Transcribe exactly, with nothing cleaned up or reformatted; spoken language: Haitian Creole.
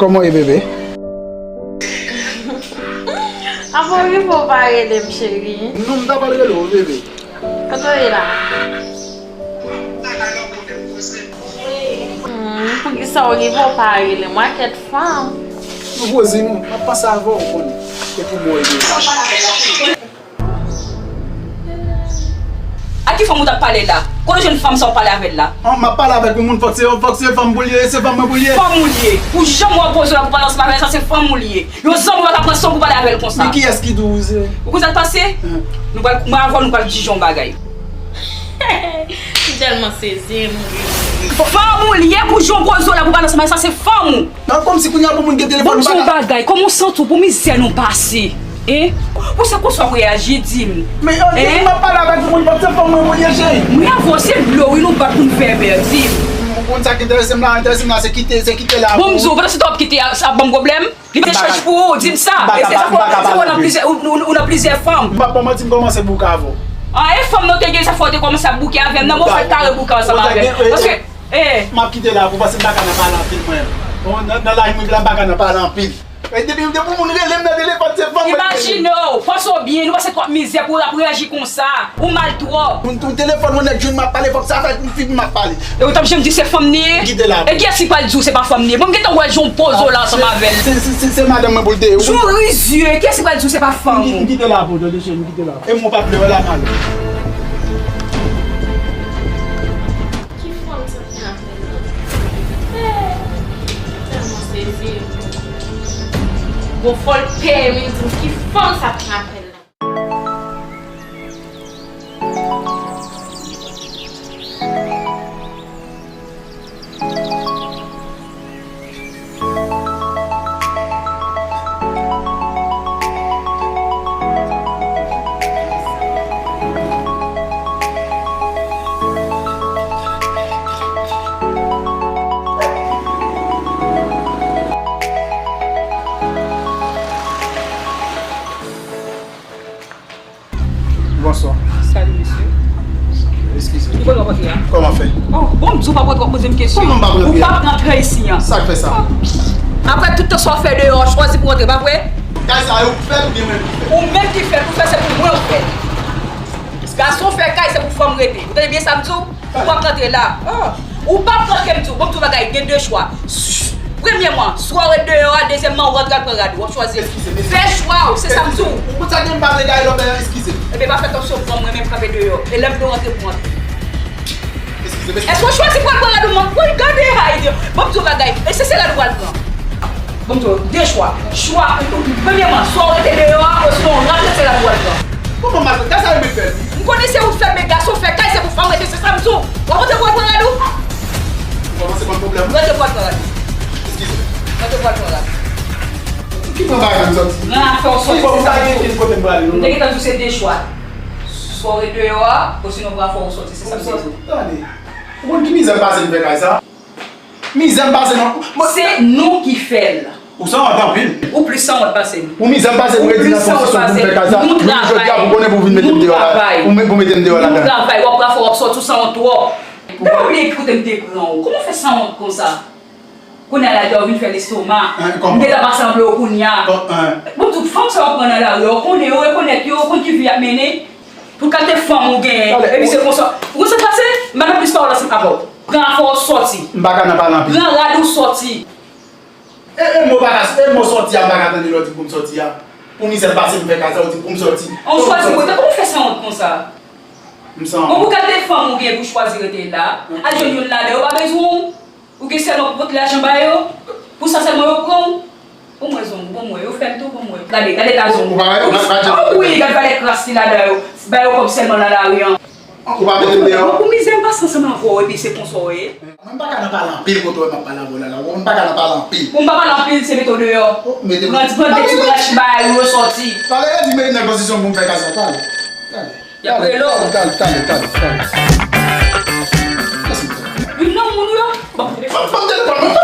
Kòman w ye, bebe? Avan w rive, w pa rele m, cheri. Non, m ta pral rele w, bebe. Kote w ye la? Hmm, poukisa w rive, w pa rele m? Wa kèt fanm. Nou poze nou, m ap panse avè w, ou konnen. Se pou mwen, bebe. A ki fanm ou t ap pale la? Kote w jwenn fanm sa w pale avè l la? An, m ap pale avèk yon moun, fòk se, fòk se fanm pou l ye, se fanm mwen pou l ye. Fanm ou l ye. Pou jan w poze w la pou pale ansanm avè l, sa se fanm ou l ye. Yon zanmi w pa ka pran san pou pale avè l konsa. Men kiyès ki di w se? Ou konn sa k pase? Hen. Nou pral, mwen avè w, nou pral jije yon bagay. M tèlman sezi, m ri, m ri. Fanm ou l ye, pou jan w poze w la pou pale ansanm avè l, sa se fanm ou. Nan kòmsi kounye a pou moun gen telefòn. Bon, m di w yon bagay, kòman w santi w pou mizè nou pase? Hein? Pou se konsa w reyaji, di m. Men, ok, m ap pale avèk moun, fòk se fanm mwen pou l ye, cheri. Mwen avè w se dlo, wi, nou bat pou n fè bè, di m. Ou konn sa k enterese m la, enterese m la, se kite, se kite la. Bon, m di w, pandan se tan w ap kite a, sa ap ban m pwoblèm? Li pa te chanj pou ou, di m sa. E se sa fè w nan plizyè, ou, ou, ou nan plizyè fanm. M p ap ba w manti, m kòmanse bouke avè w. An, e fanm nan w te gen, sa fè w te kòmanse ap bouke avè m nan, bon, fè kare bouke ansanm avè m. Paske, e. M ap kite la pou, paske m pa ka nan pale anpil, mwen. Bon, nan, nan laj mwen la, m pa ka nan pale anpil. E depi, depi moun rele m nan telefòn, se fanm mwen rele. Imajine w, panse w byen, nou pase twòp mizè pou w ap reyaji konsa. Ou mal twòp. Moun tou telefòn mwen nèk jwenn m ap pale, fòk sa fè m fin m ap pale. E ou t ap janm di se fanm li ye? Kite la. E kiyès ki pral di w se pa fanm li ye? Bon, m gentan wè jan w poze w la ansanm avè l. Se, se, se, se madanm mwen pou l te ye. Jan w rizye, kiyès ki pral di w se pa fanm ou? M kite la pou tande cheri, m kite la. E mwen pa vle wè l a mal. Ki fanm sa t nan apèl la? Tèlman sezi. Bon, fò l peye m di m ki fanm sa t nan apèl la. Bonswa. Salut, mesye. Eskize. Nou pa rankontre a? Kòman fè? Oh, bon, m di w pa rantre w ap poze m kesyon. Kòman m pa rantre a? Ou pa rantre isi an. Sa k fè sa? Apre tout tan sa w fè deyò, w chwazi pou w rantre, pa vre? Kay sa, ou fè l oubyen mwen ki fè l? Ou menm ki fè l, pou fè, se pou mwen ou fè l. Gason fè kay, se pou fanm rete. Ou tande byen sa m di w? Ou p ap rantre la. Ah. Ou p ap rantre, m di w. Bon, m di w bagay, gen de chwa. Premyèman, swa w ret deyò a, dezyèmman, ou rantre al pran rad ou. W ap chwazi. Eskize, mesye. Fè chwa w, se sa m di w. Ou konn sa gen m pa vle gaye lòbèy an, eskize. Ebyen, pa fè tansyon, pran mwen menm kanpe deyò. E lè m vle w rantre, pou w rantre. Eskize, mesye. Èske w chwazi pou w al pran rad ou, man? Woy, gade, ha, idiot. Bon, m di w bagay. E se, se rad ou pral pran. Bon, m di w, de chwa. Chwa, premyèman, swa w rete deyò a, osinon w rantre, se rad ou pral pran. Kòman m al fè? Kay sa yo mèt fè l, wi. M konnen se ou k fè, men gason fè kay, se pou fanm rete, se sa m di w. W ap rantre pou w al pran rad ou? Ou kòmanse ban m pwoblèm. Rantre pou w al pran rad ou. Eskize. Rantre pou w al pran rad ou. Ki pran bagay m sòti? Pran afè w sòti, se sa m di w. Ki fòm sa gen kote m prale, non? M te gentan di w se de chwa. Swa w ret deyò a, osinon pran afè w sòti, se sa m di w. Tande. Ou konn ki mizè m pase m fè kay sa? Mizè m pase non. Mwen se nou ki fè l. Ou sanwont anpil. Ou plis sanwont pase m. Pou mizè m pase pou redi nan pozisyon pou m fè kay sa. Nou travay. Jodi a pou konnen pou vin mete m deyò la. Ou mete m deyò la. Nou travay. W ap pran afè w ap sòti, ou sanwont twòp. Ou pa bliye ki kote m te pran w. Kòman w fè sanwont konsa? Kounye a la, deja w vin fè lestoma. M gentan pa sanble w kounye a. Bon, tout fanm sa w ap pran nan lari a, w konnen yo, rekonèt yo, w konn ki vi y ap mennen. Pou kalite fanm ou genyen, epi se konsa. Ou konn sa k pase? M pa nan plis pawòl ansanm avè w. Pran afè w sòti. M pa ka nan pale anpil. Pran rad ou sòti. E, e mo pa ka, e mo sòti a, m pa ka tande lè w di pou m sòti a. Pou mizè m pase m fè kay sa, w di pou m sòti. An chwazi rete, kòman w fè sanwont konsa? M sanwont. Bon, pou kalite fanm ou genyen pou chwazi rete la, al jwenn youn ladan yo pa bezwen w. Ou gen sèlman pou pote lajan ba yo? Pou sa sèlman yo pran w? Bon mwen zong, bon mwen, yo fè m tou, bon mwen. Gade, gade ta zong. Ou pa wè, ou pa, pa djòl. Oh wi, gade valè kras li ladan yo. Ba yo kòb sèlman nan lari an. Ou pa mete m deyò? Bon, pou mizè m pase ansanm avè w, epi se konsa w ye. Mwen m pa ka nan pale anpil kote w wè m ap pale avè w la la. Ou wè m pa ka nan pale anpil. Bon, m pa pale anpil, se mete w deyò. Oh, mete m. Pran, pran de ti branch ba yo, sòti. Pale, di mete nan pozisyon pou m fè kay sa, pale. Pale. Y ap rele w. Talè, talè, talè, talè. Vin nan moun ou yo. Ban m telefòn mwen. Ban m telefòn mwen.